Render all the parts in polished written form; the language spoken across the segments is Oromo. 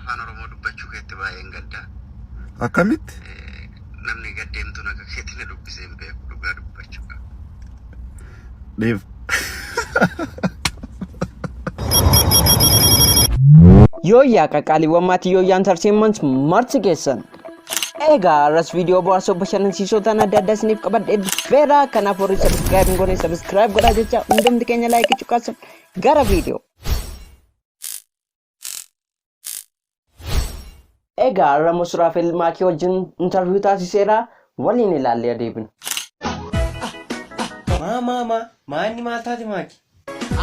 Afaan Oromoo dubbachuu keetti baay'een gadda. Akkamitti? Namni gaddeemtuun akka keetti na dubbisee hin beeku dhugaa dubbachuudha. Dhiif. Yooyyaa qaqqaaliiwwan maatii Yooyyaa Entertainment marti keessan. Egaa har'as viidiyoo bohaarsoo bashannansiisoo ta'an adda addaa isiniif qabadhee dhufeera. Kanaaf warri subscribe hin goone subscribe godhaa jecha hundumti keenya laayikii cuqaasun gara viidiyoo. Egaa har'a Musraafel Maakii wajjin interview taasiseera. Waliin ilaallee adeemna. Maa maa maa maa inni maal taate maaki?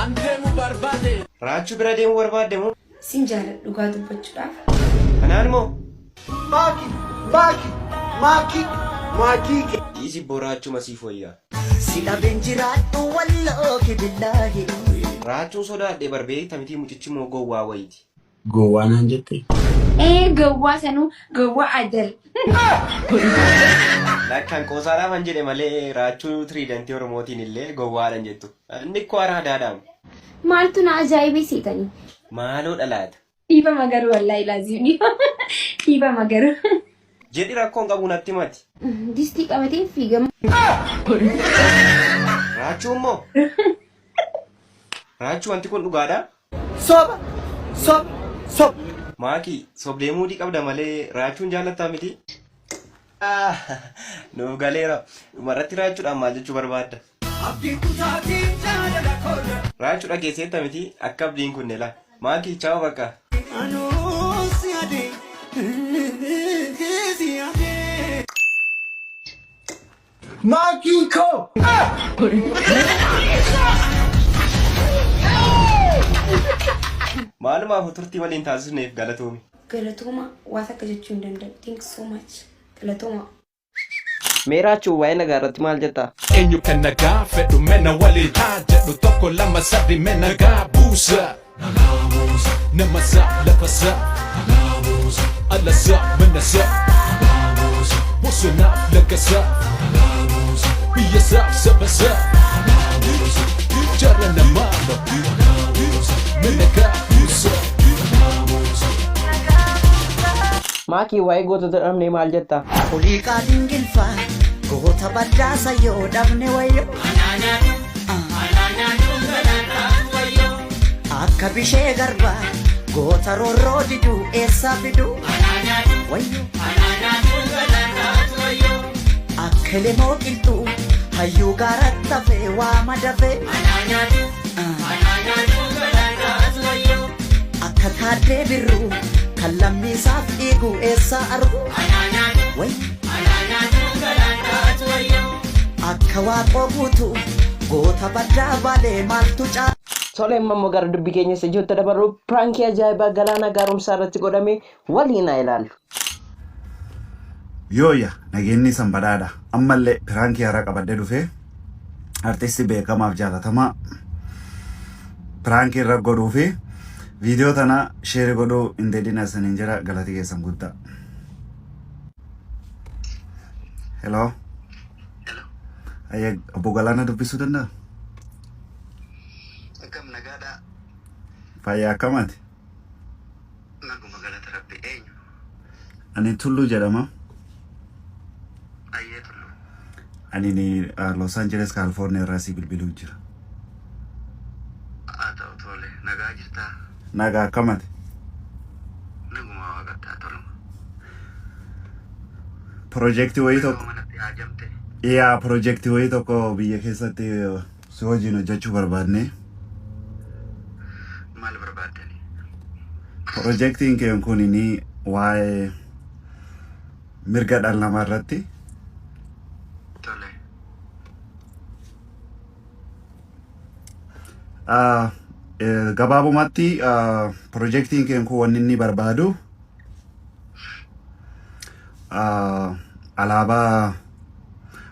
An deemu barbaade. Raachuu bira deemuu barbaadde moo? Sin jaaladha dhugaa dubbachuudhaaf. Kanaan moo? Maaki maaki maaki maakii. Dhiisi boo raachuma siif wayyaa. Si dhabeen jiraadhu wallaahi billaahi. Raachuun sodaadhe bar beekta mitii mucichi moo gowwaa wayiiti. Gowwaa naan jette? Ee gowwaa sanuu gowwaa adal. Lakkan qoosaadhaafan jedhe malee raachuu tiriidantii Oromootiin illee gowwaadhan jettu. Inni ikkoo araadaadhaam. Maaltu na ajaa'ibee seetanii? Maaloo dhalaata. Dhiifama garuu wallaahi laaziim dhiifama. Dhiifama garuu. Jedhi rakkoon qabu natti himati. Distii qabatee fiigama. Raachuu immoo? Raachuu wanti kun dhugaadhaa? Soba! Soba! Soba! Maaki sobdee muudii qabda malee raachuun jaallattaa miti. Nuuf galeera. Dhumarratti raachuudhaan maal jechuu barbaadda? Raachuu dhageesseetta miti akka abdiin kunne la. Maaki chaaw bakka. Maakii koo! Maalumaaf turtii waliin taasisneef galatoomi. Galatooma waa takka jechuu hin danda'u. Thank you so much. Galatooma. Mee Raachuu waa'ee nagaa irratti maal jetta? Eenyu kan nagaa fedhu mena waliin haa jedhu tokko lama sadi me nagaa buusa. Nama isaa lafa isaa ala isaa mana isaa bosonaaf laga isaa biyya isaaf saba isaa jara namaalo me nagaa buusa. Maakii waa'ee gootota dhabnee maal jetta? Oliiqaa dingilfaa goota baddaasa yoo dhabne wayyo. Akka bishee garbaa goota roorroo diduu eessaa fiduu wayyo. Akka elemoo qilxuu hayyuu gaaratti hafee waama dafee. Akka taaddee birruu kan lammiisaaf dhiigu eessaa argu wayyo. Akka waaqoo guutuu goota baddaa baalee maaltu caala. Tole amma immoo gara dubbii keenya isa ijootti dabarru piraankii ajaa'ibaa Galaanaa Gaaromsaa irratti godhame waliin haa ilaallu. Yooyya nageenni isan badhaadha. Ammallee piraankii haaraa qabadhee dhufee artisti beekamaaf jaalatamaa piraankii irra godhuu fi viidiyoo tana sheeri godhuu hin dedhina isaniin jira galati keessan guddaa. Hello. Hello. Ayyee obbo Galaanaa dubbisuu danda'a? Akkam nagaadhaa? Fayyaa akkamaati? Naguma galata rabbi eenyu? Ani Tulluu jedhama. Ayyee Tulluu. Ani ni Los Angeles, California irraa si bilbiluu jira. Haa ta'u tole. Nagaa jirtaa? Nagaa akkamati? Naguma waaqatti haa toluma. Piroojeektii wayii tokko Manatti haajamte. Yaa piroojeektii wayii tokko biyya keessatti si wajjin hojjechuu barbaadne. Maal barbaaddani? Piroojeektiin kee kun ni waa'ee mirga dhala namaa irratti Tole. Ah, gabaabumatti piroojeektiin kee kun wanni inni barbaadu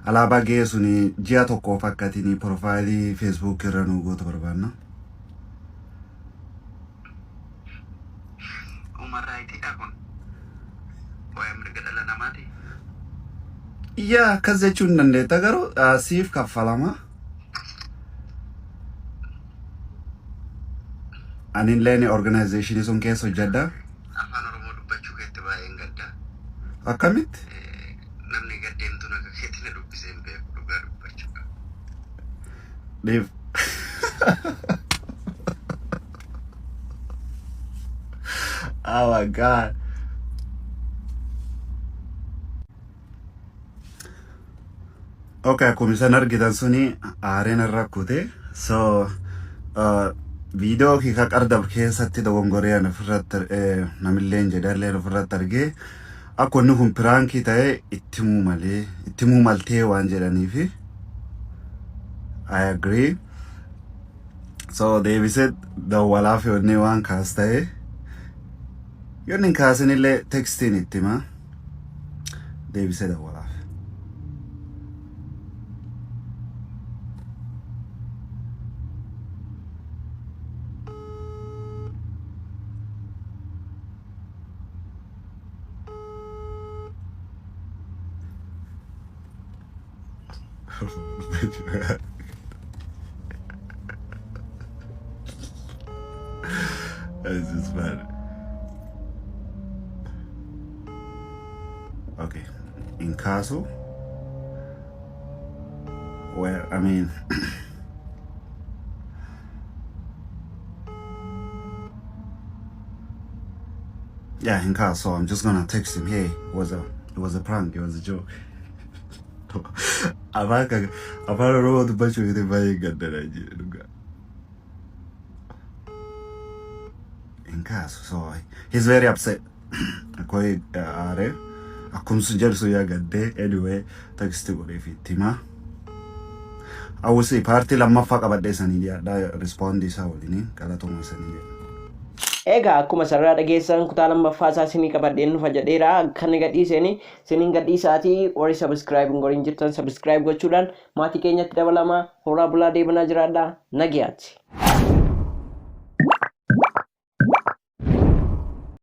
alaabaa ga'ee suni ji'a tokkoof akka ittiin piroofaayilii feesbuuk irra nu gootu barbaanna. Human rightiidha kun. Waa'ee mirga dhala namaati. Yaa akkas jechuu hin dandeetta garuu siif kaffalama. Anillee organizeeshinii sun keessa hojjedha. Afaan Oromoo Akkamitti? Namni gaddeemtuun akka keetti na dubbisee hin beeku dhugaa dubbachuu qaba. Dhiif. Oh my God. Okay, akkuma isan argitan suni aareen irra kute. So, viidiyoo kika qardab keessatti dogongoree ani ofirratti namilleen jedhallee ofirratti argee akka inni kun prankii ta'e itti himuu malee itti himuu maltee waan jedhaniifi I agree. So deebisee dawwalaaf yoonni waan kaas ta'e yoonni hin kaasin illee textiin itti hima deebisee dawwalaaf. This is funny. Okay. In Castle, where I mean, yeah, in Castle. So I'm just gonna text him. Hey, it was a prank. It was a joke. Afaan Oromoo dubbachuu yoo baay'ee gaddana jedhu. In Castle, so he's very upset. Akkoo aaree akkuma sun jedhu sun yaa gaddee, anyway, text godhee fi itti himaa. Awwisi partii lammaffaa qabadhee sanii dhiyaadhaa respond isaa waliin galatuma sanii jedha. Egaa akkuma sarara dhageessan kutaa lammaffaa isaa isinii qabadheen dhufa jedheera. Kan gadhiiseen isiniin gadhiisaatii warri subscribe hin godhin jirtan subscribe gochuudhaan maatii keenyatti dabalamaa. Horaa bulaa, deebanaa, jiraadhaa, nagayaatti.